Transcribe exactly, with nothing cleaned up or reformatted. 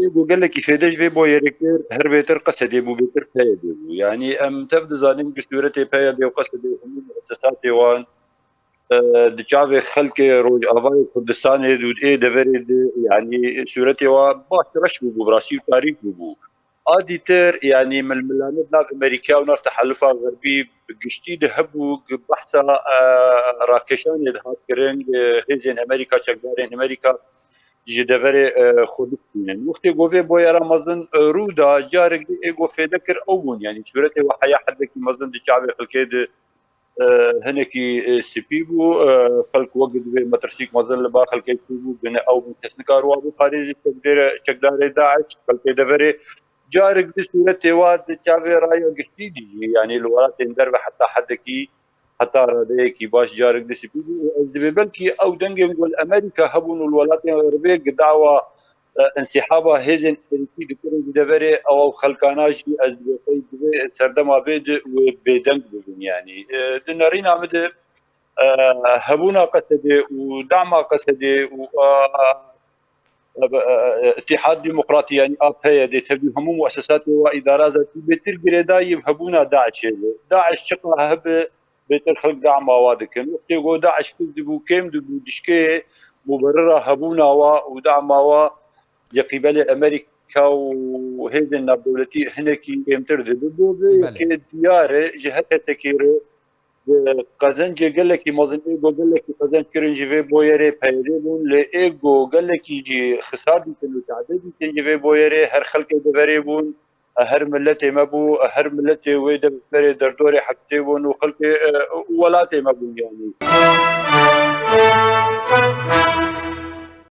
Ego gelekî fêde ji vê boyerê kir, her bêtir Qesedê bû, bêtir P Y D bû. Yanî em tev dizanin ku sûretê P Y D û Qesedê û hemû muesesatê wan, e, di çavê xelkê Rojavayê Kurdistanê û ê deverê de, yanî sûretê wan baş reş bûbû, bi rastî û tarîk bûbû. A dîtir, yanî milmilane di nav Amerîka û nav tehelûfa xerbî bi giştî de hebû, ku behsa, e, rakêşanê dihat kirin, e, hêzên Amerîka, çekdarên Amerîka ji deverê, e, xwe bistînin. Wextê ku vê boyera mezin, e, rû da, carek din ê ku fêde kir ew bûn. Yanî sûretê wan heya hedekî mezin di çavê xelkê de, e, hinekî, e, spî bû. E, xelk wek divê metirsîk mezin li ba xelkê çûbû, bine ew bin kes nikar wa biparêzî çekdêre-, çekdarê DAIŞ, xelkê deverê. Carek din sûretê wa di çavê raya giştî de jî, yanî li welatên derve heta hedekî, heta radeyekî baş carek din spî bû. Û ez dibê belkî ew dengên ku li Amerîka hebûn û li welatên xerbê gi dawa, e, însîhaba hêzên Amerîkî dikirin ji deverê, ew xelkana jî ez dibê qey divê serdema vê de wê bêdeng bibin. Yanî, e, di nerîna min de, e, hebûna Qesedê û dema Qesedê û, e, e, e, Îtîhad Demokratî, yanî A P Y D, tevî hemû muesesatê wa îdara zatî bêtir girêdayî hebûna DAIŞê li. DAIŞ çiqa hebe, bêtir xelk dema wa dikin. Wextê ku DAIŞ kûr dibû, kêm dibû, dişkê muberira hebûna wa û dema wa ji qîbelê Amerîka û hêzên navdewletî hinekî kêmtir dibe. Bo vê Belê. yekê diyar e, ji her kesekî re, e, qezencê gelekî mezin ê ku gelekî qezenc kirin ji vê boyerê P Y D bûn, lê ê ku gelekî jî xisar dîtin û tade dîtin ji vê boyerê her xelkê deverê bûn, her miletê me bû, her miletê wê deverê derdorê hepsê bûn û xelkê, e, welatê me bûn yanî.